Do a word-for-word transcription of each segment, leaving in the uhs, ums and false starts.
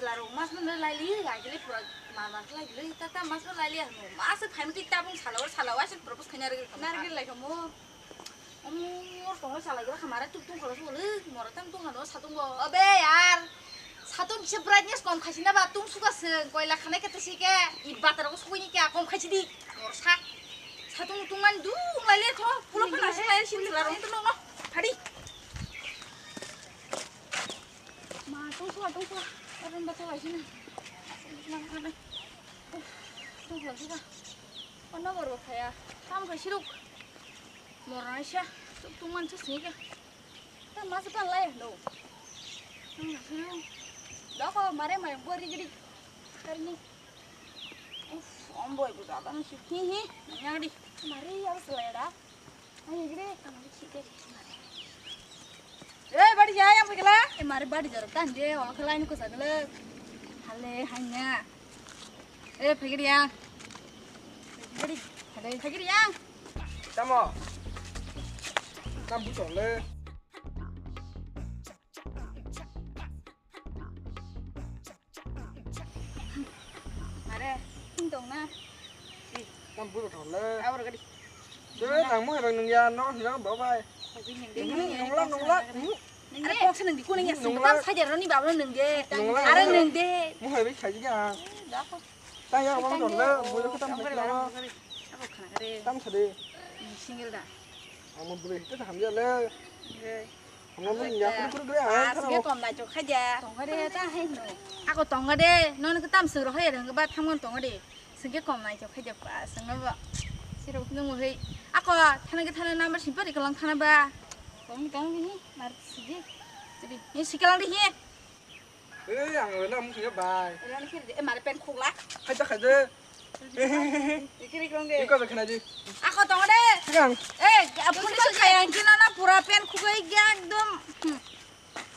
Larok mas no lai li, lai li pura ma ma lai li, ta ta mas no lai li, ano mas phaimti tabung sala o sala o asin propose khaina rwgwi khamu. Narwgwi lai khamu. Omo, tongo chalai gra khamara tuk tung khala sugo le, mora tang tung hano satung bo. Obe yar, satung kisa brightness kom khaisi na ba tung suka se, koila khanai kete si ke, i bataro ko sugui ni ke kom khaisi di, mor sa. Satung tung man du lai le tho, pulo phana se lai sin la rong tu no no, phadi. Ma, tung suka, tung suka, aron ba chalai sini. Tung khala suka. Ono borok phaya. Tamo khe siruk. Mornaisa. Tuk tuk mansa sini khe. Ta mas kan lai no. Tamo khe siruk. Doko mare mai bori gidi. Karni. Uf, omboi bu dada no sik. Hi hi. Nangya di. Mare ya selai da. Ai gidi. Tamo khe sik. Eh, bari jaya yang pegla. Eh, mare bari jaro tan je. Ola khala ini kusa gele. Hale hanya. Eh, phaikiri yang. Phaikiri. Phaikiri yang. Tamo. Tam buto le. Mare, sing tong na. Tam buto le. Awar gadi. Debe nang mo hebang nung ya no hina bo bai. Nungla nungla. Are kok se nung di kuning ya sing tam sajar roni bablo nung de. Are nung de. Mo hebi khaji ya. Tang ya, abang dong le, bui ko tam tong kare, tong kare. Abo khana kare. Tam sade. Single da. Amo bui hita ham ya le. Amo bui ya kuru kuru kare, ah, asge kom na chok khaja. Tong kare ta hai no. Ako tong kare, non ko tam suru hai rang ba tham kon tong kare. Sege kom na chok khaja pa, sanga ba. Sirok nung hai. Ako thana ke thana number simple ikalang thana ba. Kom tong ni mar sege. Jadi, ni sikalang di hi. Eh, ang wena mung ya bai. Wena ni kiri, eh, mare pen khugla. Khaja khaja. Ikiri kong de. Iko be khna di. Ako tong de. Sigang. Eh, apun se khayang kina na pura pen khugai gya ekdom. Hmm.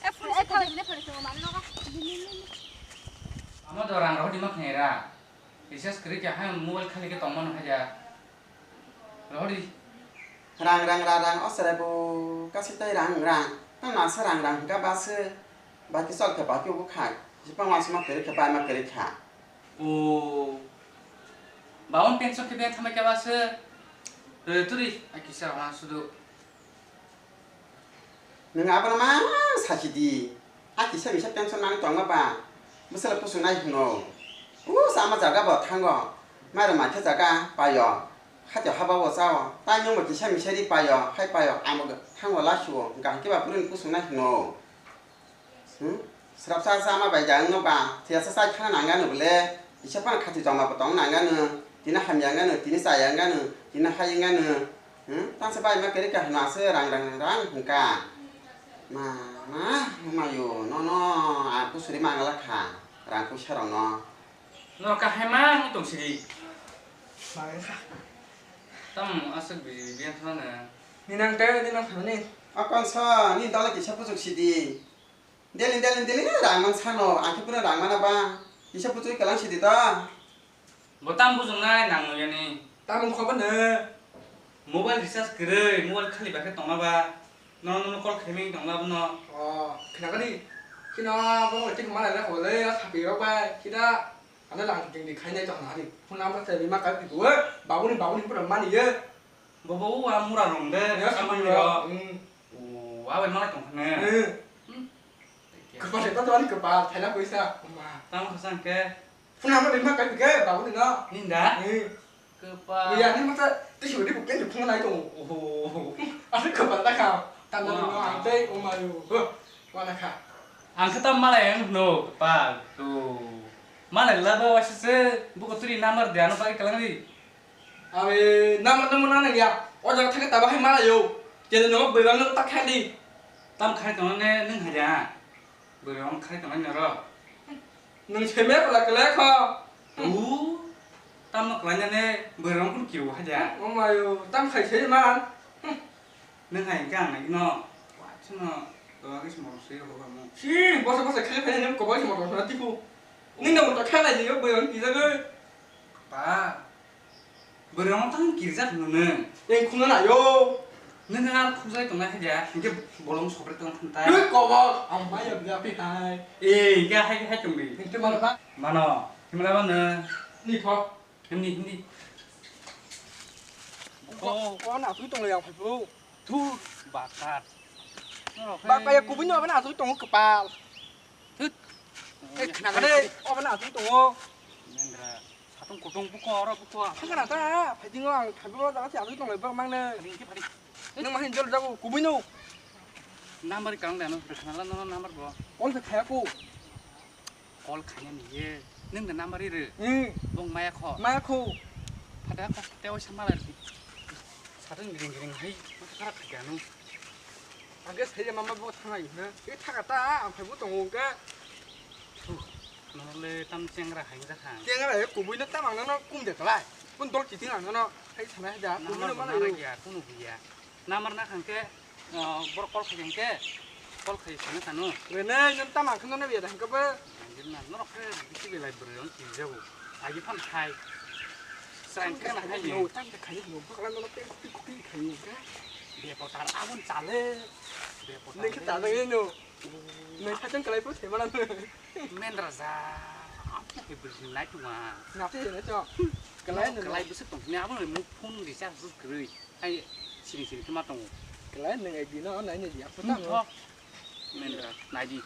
Eh, phone se khayang kina phone se mano ka. Amo do rang rohdi ma khnera. Recharge kri kya hai mobile khali ke tong mano khaja. Rohdi. Rang rang rang rang o serai bo kasi tai rang rang. Tang na se rang rang hingka ba se. Ba ki sol khe ba ki bo khai. Jipang wa sima kere khe ba ma kere kha. O. Ba on pension khe be thama kya ba se. Re turi a kisa ha sudu. Nwng abono ma sachidi, a kisa misa pension nang tongma ba, bwsala pusu nai hwno. U sama jaga bo thango, mairok maikhe jaga paio, khatio haba bo chao, tai nwng bo kisa misa ri paio, hai paio, amo thango lasuo, hwnkha hwnkhe ba bwrwini pusu nai hwno. Hmm? Srapsa sama bai ja wngno ba, thwiyasa chai khana nang gano bole, kisa phano khati joma bo tong nang gano, tini hamya wng gano, tini chaya wng gano, tini hai wng gano. Hmm? Tangsa bai ma kere kahino ase rang rang rang hwnkha. Ma, ma, mayo, nono, ang kusuri mangala kha, rang puisa rokno. Norok kahai ma wng tong sidi. Tamo aswk biji biyan thana. Ninang tei ninang thani. O konso, ni dole kisa pujuk sidi. Delin delin delin rang man sano, ang khe puno rang mana ba. Kisa puchugwi kwlang sidi to. Bo tam bujung nai nang nuyani. Tamung khobo no. Mobile recharge kwrwi, mobile khali bakhe tongma ba. No no no call khaiming tongla bono. O, khina kadi. Khina bo tik mana le khole, sapi rok bai. Khida, ano lang jeng di khainai tong hari. Phone number se bima kai di. Babuni, babuni pura mani ye. Bobo o a mura rong de, ya, samani samani rok. Rok. Hmm. O, a bai malai tong khane. Hmm. Hmm. Kwpal se to ani kwpal, thaila koisa. Oma. Tamo khasang ke. Phuna ma bima kai ke, babu ni no. Ninda? Hmm. Kwpal. Ya, ni mata, ti suri bu ken phuna nai tong. Oho. Ani kwpal ta kha. Tanda ni no, wow, ang tei, oma yo. Ho. Wana kha. Ang khe tam malai ang no, kwpal. To. Malai laba waisa se, buko turi number de ano pai kalang di. Abi nama nama nana ya. O jaga thangkhe tabo hai mana yo. Jene no bwrang no tak khai di. Tam khai tong ne nung haja. Bwrang khai tong ne ro. Nung seme pala kele kho. U. Tam no klanya ne bwrang kun kiu haja. O mayo, tam khai se man. Nung hai gang ne no. Wa chino. Doa kis mo se ro ba mo. Si, bosa bosa khai khai ne ko bosa mo na tipu. Nung no tak khai na yo bwrang ki jaga. Pa. Bwrwng tang kirjak hwnwi. Eng khungna nayo. Nini ar khujai tongnai hai dia, hingke bolong sopre tong thantai. Hei, kobok, ang mai ya bia pi hai. Eh, hingke hai, hai tong di. Hingke mano ba? Mano, himla mano. Ni kho. Hindi, hindi. Ko, ko na tui tong yang phai bro. Tu, bakar. Norok Bak hai kaya kubui no na tui tong kepal. Thut. Eh, khna kade, o na tui tong o. Mendra, satung kutung buko, oro buko. Khna ta, phai dingo ang phai bo jaga si tui tong le bang mang ne. Phadi, phadi. Nang mahin jol jago kubui no. Number kang dano, khna la no number bo. Kon se khaya ko. Call khaina ni ye. Nung da number ri. Hmm. Bong maya kho. Maya kho. Phada kho te oi sama la ri. Satun gring gring hai. Mata khara khaganu. Angke sai mama bo thangai na. E thaga ta ang phai bo tongo ka. Nole tam chengra hai ja kha. Chengra e kubui na tam ang no kum de kalai. Kun dol chiting ang no. Hai sana ja. Kubui no mana yo. Ya kunu buya. Number na khangke, ah, borok call khaikhe, call khai sini kanu. Wene, nang tama khno na biya dang kebe. Anjir na, norok khe bisi belai bwrwi rong kijago. Agi phan khai. Srang khe na khai. No, tam ta khai no, bakla no pe pi pi khai no. Be potar abon chale. Be potar. Nang khe ta dang no. Nang khe tang kalai po se mana. Mendra ja. Apa ke bwrwi nai tuma. Na te ne to. Kalai no. Kalai bisi tong. Ni abon mu phone recharge kwrwi. Hai, sini sini khe ma tongo. Kela nung ai dino nai ni dia Hmm, puta mo. Thok. Mendra, nai di.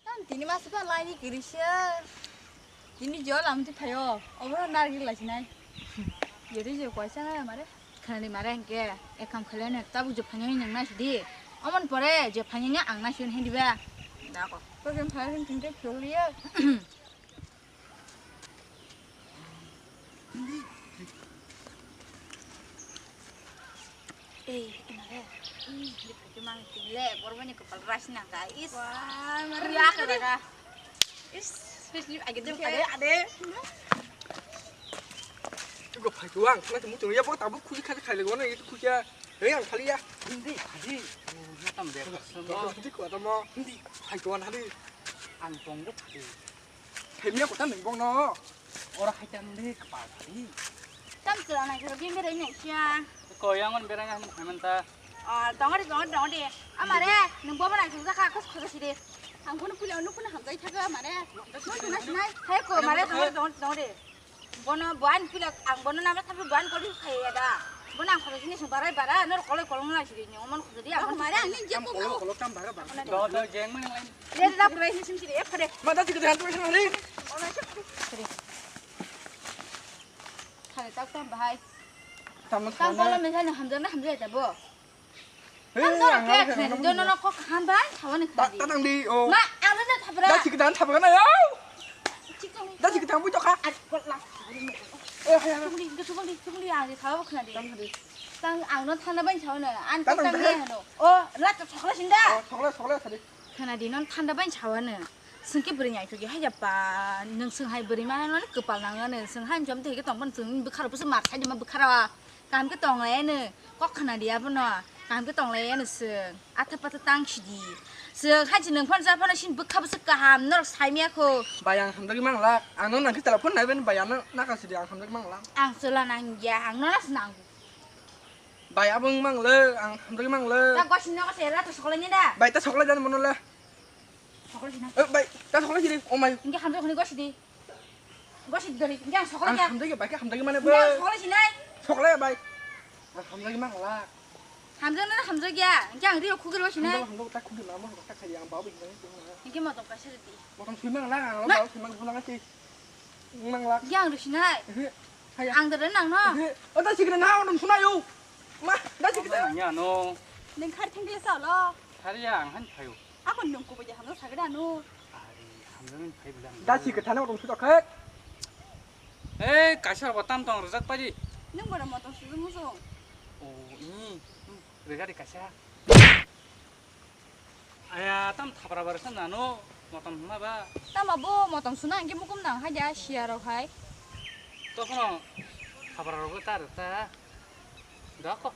Tam tini mas pa lai ni kiri se. Tini jol am ti phayo. Obro nar gi lai sinai. Yeri je kwaisa na mare. Khani mare angke ekam khale ne tabu je phanya ni nang na sidi. Amon pore je phanya ni ang na sin hindi ba. Da ko. Ko jen phanya ni tinte pholiya. Ei, ina re. Ih, di phaikhe mang tingle, bormani kopal ras nang ka. Is. Wah, mari. Ria ka daga. Is, is ni age dem ka de, ade. Ko phai tuang, na mutung ya bo tabu khui kha kha le gona itu khui ya. Ei ang khali ya. Hindi, hindi. Tam de. Hindi ko tamo. Hindi, phai tuang hali. Ang tong bo phai. Hemya kota nung bong no. Ora hai tang de kepal tadi. Tam chela nai kero geng gere nai sia. Ko yang on berang ham khaman ta. Ah, dong de, dong de, dong de. Amare, nung bo bana jung jakha khos khos si de. Ang kono pula nu kono hamjai thaga mare. Kono na sinai. Hai ko mare dong de, dong de, dong de. Bono buan pila ang bono nama tapi buan kori khaya da. Bono ang khosini sung barai bara nor koloi kolong lai sini. Omon khosini ang mare ang ni je ko. Kolok kolok tam bara bara. Do do jeng mani lai. Ye da pura hi sim sini e phade. Ma da tik dan tu sini. Ona se phade. Khale tak tam bahai. Tam khale. Tam kolom me sani hamjana hamjai ta bo. Hey, ang norok ang khe norok khna, jono no kok ham bai, sawa ni khna di. Ta tang di, oh. Ma, ang no thapra. Da chik dan thapra na, yo. Chik tong. Da chik tang bui to kha. At kol la. Eh, hai, hai. Chukli, chukli, chukli, ang kha ba khna di. Tang di. Tang ang no thana bai sawa no. An ta tang tang di. Ni hano. Oh, la to chokla sinda. Oh, chokla, chokla, sadi. Khna di non thanda bai sawa no. Sengke bwrwi nai thokya hai japa. Nung seng hai bwrwi mana no kwpal nang ano. Seng hai jom theke tong ban seng bwkharo pusu mar sai jama bwkharo. Kaham khe tong lai ano, kok khna di abono, kaham khe tong lai ano chwng, atha patha tang sidi. Chwng hai chwng nung phano cha phano sini bwkha bwswk kaham, norok sai maya kho. Bai ang hamjagwi mang lak, ang no nang khe telefon nai bani bai ano naka sidi ang hamjagwi mang lak. Ang chwla nang ya, ang no nas nang. Bai abo wng mang le, ang hamjagwi mang le. Ta gosini nogo se ra to sokolai ni da. Bai ta sokolai jani mono le. Sokolai sina. Eh, bai, ta sokolai sini, oh my. Inge hamjak hini gosidi. Gosidi dori, inge ang sokolai Ang kya. Hamjak ya, bai, kya hamjak mana, Inge ang bai? Sokolai sinai. Sokolai, bai. Ang hamjak mang la. Hamjak na hamjak ya. Inge ang rio khugir gosini. Hamjak, hamjak, ta khugir nama, ta khali ang bawa bini. Inge motom kaisa riti. Motom sui mang la, ang Ma- bawa sui mang guna ngasi. Mang la. Inge ang rusinai. Eh, haya. Ang dara nang no. Eh, oh, ta sikre na, motom sunai yo. Ma, ta sikre. Nang ya no. Neng khar thengli sa lo. Khar ya, ang han phayo. Ako nung kubui de hamjak sagwi da no. Ari, hamjaknai phai bwle ang. Da si kwthano tong sutok khe. Ei, kaisa bo tam tong rwjak pai di. Nung bono motom sujak muchung. O, ini. Rega di kaisa. Aya, tam thapra bar khe nano motom hwnma ba. Tama bo motom suna hwnkhe mukum nang hai da siya rok hai. Tokhono thapra rok ta rwta. Da ko.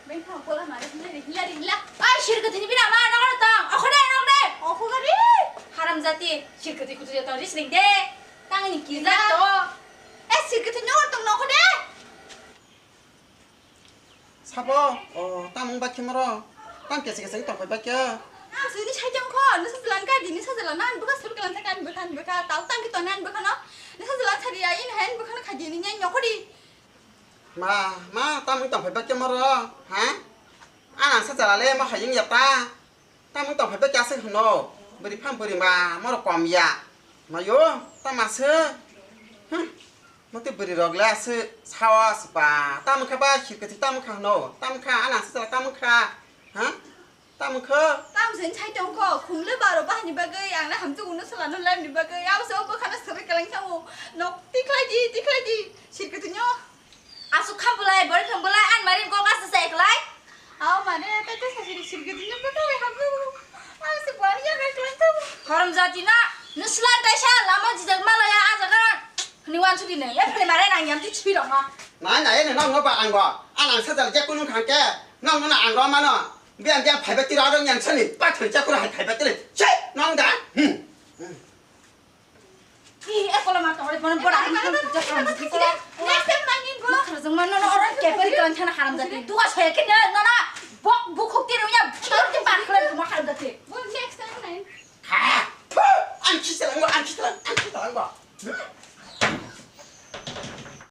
Bengkha kola mare hinla hinla hinla. Ai, sirkatini bina ma nokno tong. Okhone nokne. Okhogari. Haram jati. Sirkati kutu jatong risring de. Tangni kija to. Eh, sirkati nyor tong nokhone. Sabo, o, tamung bakhe moro. Tam kese kese tong pai bakhe. Ang sini sai tong kho. Nisa jalan ka dini sa jalan nan buka sur kalan sa kan bukan buka. Tau tang ki tonan buka no. Nisa jalan sari ain hen buka no khajini nyai nokori. Ma, ma, tamung tong phai bakhe moro, ha? Anang sa chala le ma hayung ya ta. Tamung tong phai bakhe aswk hwno. Bwrwi phang bwrwi ma, moro kom ya. Mayo, tama se. Hm. Mati bwrwi rok le aswk sawa spa. Tamung kha ba sirkati tamung kha hwno. Tamung kha, anang sa chala tamung kha. Ha? Tamo kho? Tamo se sai tong kho, khumle baro bahani bagwi, ang na hamjak uno salano lamni bagwi, abo se o bwkhano swrwi kwlwng thango. Nok tikhlai di, tikhlai di, sirkhe tongyo. Aswk kham bwlai, bori kham bwlai, ani mari kok aswk se kwlai. Abo mane, tei tei sasiri sirkhe tongyo, bwkhani hamjak uno. Abo se bwari ya kwlwng thango. Haram jati na, nuslan kaisa lama jijak malaya, ah jaga. Ni wan sudi ne, ya phale mare nang yam ti chhi rong ma. Nai, nai, ne nong no ba ang bo. An ang sajal je kunu khang ke. Nong no na ang ro ma no. Biang biang phai ba ti ro ro nyang sani. Ba thoi ja kura hai phai ba ti le. Che, nong da. Hmm. Ih, e kola ma tore bono bora ni kan ja kura ni kola. Next time ma ni bo. Ma khara jong ma no no oro ke pari kan thana haram jati. Duga soya ke ne no na. Bok bok.